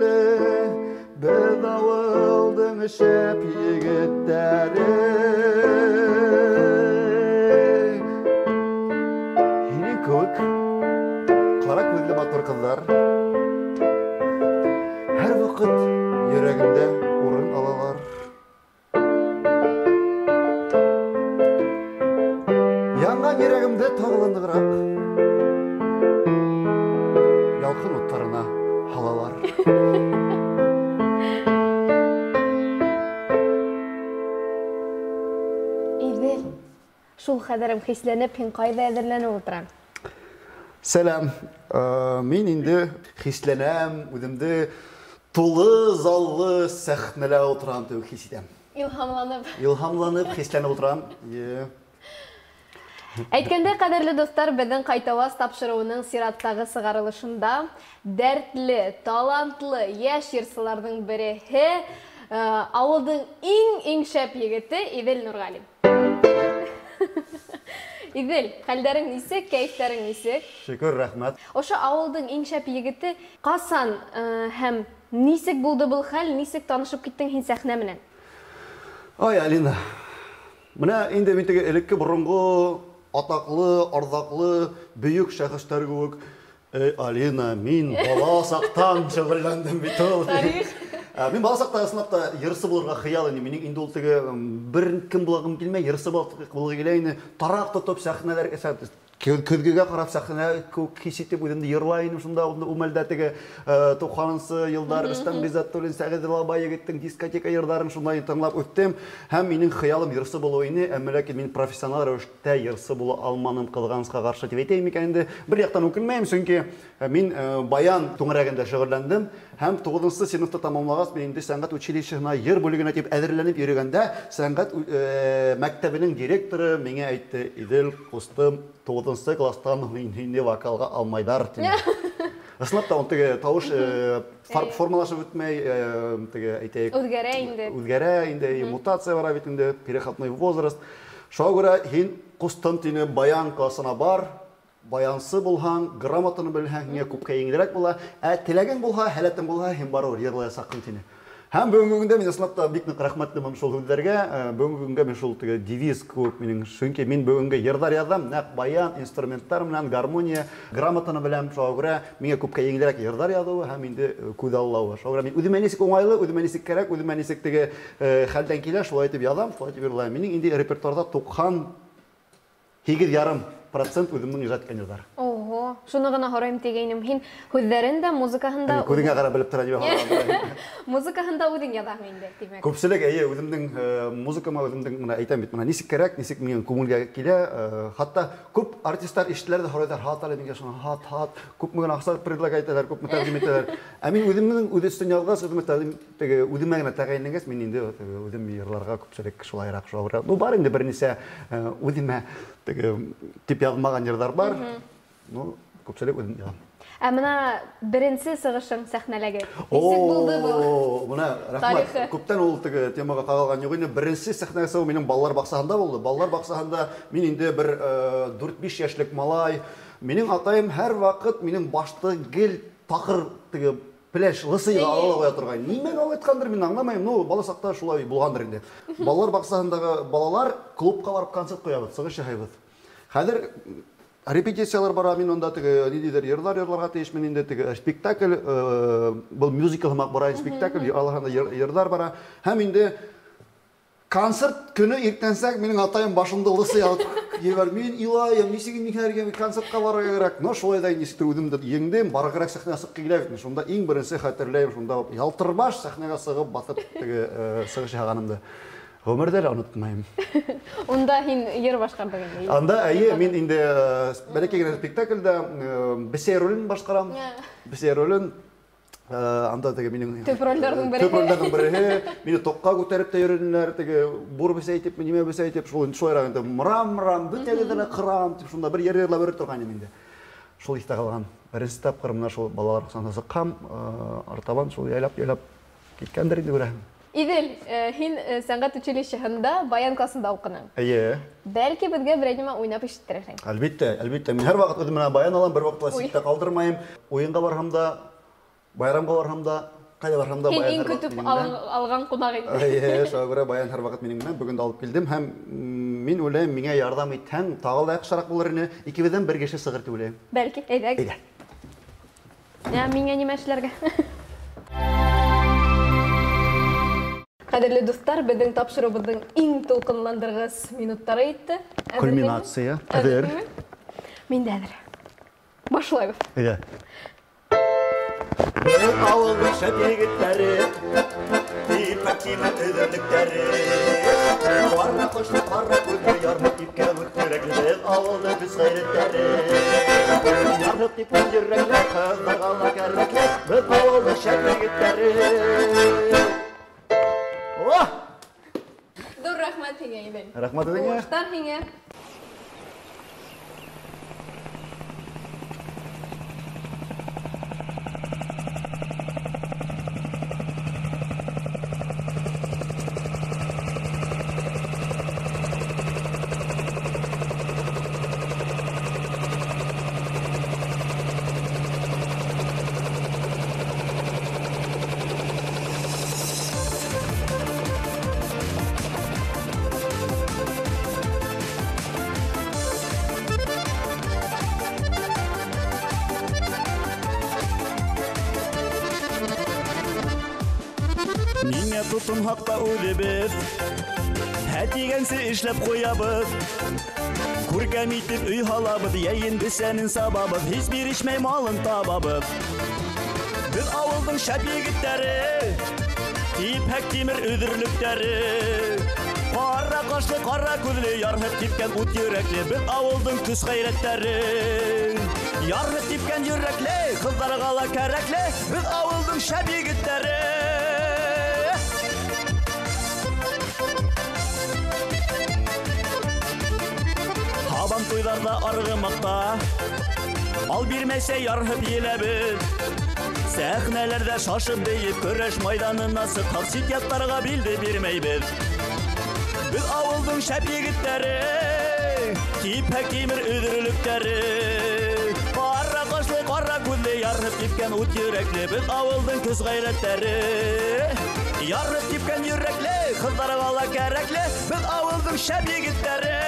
күҙле, беҙ ауылдың шәп егеттәре. Һинең кеүек ҡара күҙле матур ҡыҙҙар һәр ваҡыт йөрәгемдә урын алалар. Янған йөрәгемде тағы ла нығыраҡ ялҡын уттарына һалалар. Иҙел, шул хәҙәрем хисләнеп, һин ҡайҙа әҙерләнеп ултыраң? Сәләм. Мин инде хисләнәм, үҙемде тулы заллы сәхнәлә ултырам тип хис итәм. Илһамланып. Илһамланып, хисләнеп ултырам. Әйткәндәй, ҡәҙерле дуҫтар, беҙҙең Ҡайтауаз тапшырыуының сираттағы сығарылышында дәртле, талантлы йәш йырсыларҙың береһе, ауылдың иң-иң шәп егете Иҙел Нурғәлим. Иҙел, хәлдәрең нисек, кәйефтәрең нисек? Шөкөр, рәхмәт. Ошо ауылдың иң шәп егете ҡасан, һәм нисек булды был хәл, нисек танышып киттең һин сәхнә менән? Ай, Алина, бына инде мин теге элекке боронғо атаҡлы, арҙаҡлы, бөйөк шәхестәр кеүек. Эй, Алина, мин бала саҡтан шөғөлләндем бит ул. Тарих. Мин бала саҡта ысынлап та йырсы булырға хыял ине. Минең инде ул теге, бер кем булағым килмәй, йырсы булғы килә ине. Тараҡ тотоп сәхнәләр, көҙгөгә ҡарап сәхнә кеүек хис итеп үҙемде йырлай инем шунда. Ул мәлдә теге, туҡһанынсы йылдар Рөстәм Ғиззәтуллин, Сәғиҙ Илабай егеттең дискотека йырҙарын шунда тыңлап үҫтем. Һәм минең хыялым йырсы булыу ине, әммә ләкин мин профессионал рәүештә йырсы була алманым, ҡыҙғанысҡа ҡаршы тип әйтәйем икән инде. Бер яҡтан үкенмәйем, сөнки мин, баян түңәрәгендә шөғөлләндем. Һәм туғыҙынсы синыфты тамамлағас, мин инде сәнғәт училищеһына йыр бүлегенә тип әҙерләнеп йөрөгәндә, сәнғәт, мәктәбенең директоры миңә әйтте: Иҙел, ҡустым, туғыҙынсы кластан һине вокалға алмайҙар, тине. Ысынлап та, ул теге тауыш, формалашып бөтмәй, теге әйтәйек. Үҙгәрә инде. Үҙгәрә инде, мутация бара бит инде, переходной возраст. Шуға күрә һин ҡустым, тине, баян классына бар, баянсы булһаң, грамотаны белһәң, һиңә күпкә еңелерәк була. Ә теләгең булһа, һәләтең булһа, һин барыбер йырлаясаҡһың, тине. Һәм бөгөнгө көндә мин ысынлап та бик ныҡ рәхмәтлемен шул һүҙҙәргә. Бөгөнгө көнгә мин шул теге девиз кеүек минең, сөнки мин бөгөнгө йырҙар яҙам, нәҡ баян, инструменттар менән, гармония, грамотаны беләм. Шуға күрә миңә күпкә еңелерәк йырҙар яҙыуы һәм инде күҙ аллауы. Шуға күрә мин үҙемә нисек уңайлы, үҙемә нисек кәрәк, үҙемә нисек теге, хәлдән килә, шулай итеп яҙам, шулай итеп йырлайым. Минең инде репертуарҙа туҡһан һигеҙ ярым процент үҙемдең ижад иткән йырҙар. Ого, шуны ғына һорайым тигәйнем. Һин һүҙҙәрен дә, музыкаһын да Әйе, күҙеңә ҡарап белеп тора тип һораған. Музыкаһын да үҙең яҙаһың инде, тимәк. Күпселек, әйе, үҙемдең, музыкама үҙемдең, мына әйтәм бит, мына нисек кәрәк, нисек минең күңелгә килә, хатта күп артисттар ишетәләр ҙә һорайҙар, һат әле миңә шуны, һат, һат, күпме генә аҡса предлагать итәләр, күпме тәҡдим итәләр. Ә мин үҙемдең үҙ өсөн яҙғас, үҙемә тәҡдим, теге, үҙемә генә тәғәйенләнгәс, мин инде теге үҙем йырларға күпселек шулайыраҡ, шулайыраҡ. Ну, бар инде бер нисә, үҙемә теге тип яҙмаған йырҙар бар. Ну, күпселек үҙем яҙам. Ә мына беренсе сығышың сәхнәләге. Нисек булды был? О, мына, рәхмәт. Тарихы. Күптән ул теге темаға ҡағылған юҡ ине. Беренсе сәхнәгә сығыу минең балалар баҡсаһында булды. Балалар баҡсаһында мин инде бер, дүрт-биш йәшлек малай. Минең атайым һәр ваҡыт минең башты гел таҡыр теге пеләш лысыйға ала ҡуя торғайны. Нимәгә алып айтҡандыр, мин аңламайым. Ну, бала саҡта шулай булғандыр инде. Балалар баҡсаһындағы балалар клубҡа барып концерт ҡуябыҙ, сығыш яһайбыҙ. Хәҙер репетициялар бара, мин унда теге ниндәйҙер йырҙар йырларға тейешмен инде, теге спектакль, был мюзикл һымаҡ бара, спектакль, алаһында йырҙар бара. Һәм инде концерт көнө иртәнсәк минең атайым башымды лысый алып ебәр. Мин илайым, нисек инде һәргә концертҡа барырға кәрәк. Но шулай да нисектер үҙемде еңдем, барырға кәрәк, сәхнәгә сығып килә бит. Шунда иң беренсе хәтерләйем, шунда ялтырбаш сәхнәгә сығып баҫып теге, сығыш яһағанымды. Ғүмерҙә лә онотмайым. Унда һин йыр башҡарҙың инде. Анда, әйе, мин инде, бәләкәй генә спектаклдә, бесәй ролен башҡарам. Бесәй ролен. Анда теге минең Төп ролдәрҙең береһе. Төп ролдәрҙең береһе. Мине тоҡҡа күтәреп тә йөрөнөләр, теге бур бесәй тип, нимә бесәй тип, шул шулайыраҡ инде мырам-мырам, бөтәгеҙҙе лә ҡырам тип, шунда бер йыр йырлап йөрөй торған инем инде. Шул иҫтә ҡалған. Беренсе тапҡыр мына шул балалар баҡсаһына сыҡҡан, артабан шул яйлап-яйлап киткәндер инде күрәһең. Иҙел, һин, сәнғәт училищеһында баян классында уҡының. Эйе. Бәлки беҙгә берәй нимә уйнап ишеттерерһең. Әлбиттә, әлбиттә. Мин һәр ваҡыт үҙем менән баян алам, бер ваҡытта Уй. ситтә ҡалдырмайым. Уйынға барһам да, байрамға барһам да, Ҡайҙа барһам да баян һин иң көтөп алған ҡунаҡ инде. Эйе, шуға күрә баян һәр ваҡыт минең менән. Бөгөн дә алып килдем һәм мин уйлайым, миңә ярҙам итһәң, тағы ла яҡшыраҡ булыр ине. Икебеҙҙән бер кеше сығыр тип уйлайым. Бәлки, әйҙә. Әйҙә. Ә миңә нимә эшләргә? Ҡәҙерле дуҫтар, беҙҙең тапшырыуыбыҙҙың иң тулҡынландырғыс минуттары етте. Кульминация. Әҙер. Мин дә әҙер. Башлайбыҙ. Әйҙә. Беҙ ауылдың шәп егеттәре, типә тимер өҙөрлөктәре. Ҡара ҡашлы, ҡара күҙле, ярһып типкән ут йөрәкле, беҙ ауылдың көс ғәйрәттәре. Ярһып типкән йөрәкле, ҡыҙҙарға ла кәрәкле, беҙ ауылдың шәп егеттәре. О! Ҙур рәхмәт һиңә, Иҙел. Рәхмәт үҙеңә. Уңыштар һиңә. Миңә тотонһаҡ та үҙебеҙ, һә тигәнсе эшләп ҡуябыҙ. Күркәм итеп өй һалабыҙ, йәйен бесәнен сабабыҙ, һис бирешмәй малын табабыҙ. Беҙ ауылдың шәп егеттәре, типһәк тимер өҙөрлөктәре. Ҡара ҡашлы, ҡара күҙле, ярһып типкән ут йөрәкле, беҙ ауылдың көс ғәйрәттәре. Ярһып типкән йөрәкле, ҡыҙҙарға ла кәрәкле, беҙ ауылдың шәп егеттәре. Һабан туйҙарҙа арғымаҡта, ал бирмәйсә ярһып еләбеҙ. Сәхнәләрҙә шашып бейеп, көрәш майҙанына сыҡһаҡ, сит яттарға билде бирмәйбеҙ. Беҙ ауылдың шәп егеттәре, типһәк тимер өҙөрлөктәре. Ҡара ҡашлы, ҡара күҙле, ярһып типкән ут йөрәкле, беҙ ауылдың көс ғәйрәттәре. Ярһып типкән йөрәкле, ҡыҙҙарға ла кәрәкле, беҙ ауылдың шәп егеттәре.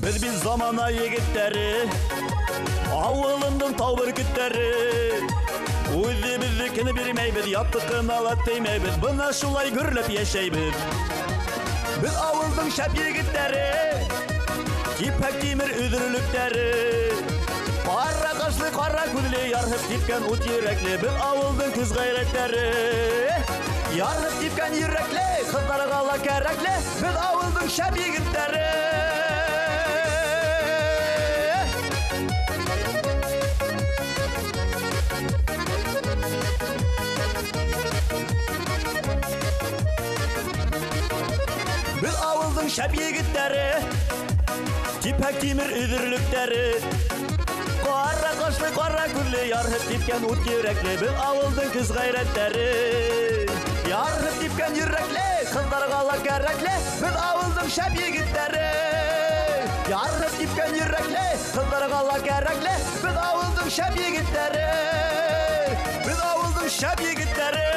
Беҙ бит замана егеттәре, ауылымдың тау бөркөттәре. Үҙебеҙҙекене бирмәйбеҙ, яттыҡына ла теймәйбеҙ, бына шулай гөрләп йәшәйбеҙ. Беҙ ауылдың шәп егеттәре, типһәк тимер өҙөрлөктәре. Ҡара ҡашлы, ҡара күҙле, ярһып типкән ут йөрәкле, беҙ ауылдың көс ғәйрәттәре. Ярһып типкән йөрәкле, ҡыҙҙарға ла кәрәкле, беҙ ауылдың шәп егеттәре. Беҙ ауылдың шәп егеттәре, типһәк тимер өҙөрлөктәре. Ҡара ҡашлы, ҡара күҙле, ярһып типкән ут йөрәкле, беҙ ауылдың көс ғәйрәттәре. Ярһып типкән йөрәкле, ҡыҙҙарға ла кәрәкле, беҙ ауылдың шәп егеттәре. Ярһып типкән йөрәкле, ҡыҙҙарға ла кәрәкле, беҙ ауылдың шәп егеттәре. Беҙ ауылдың шәп егеттәре.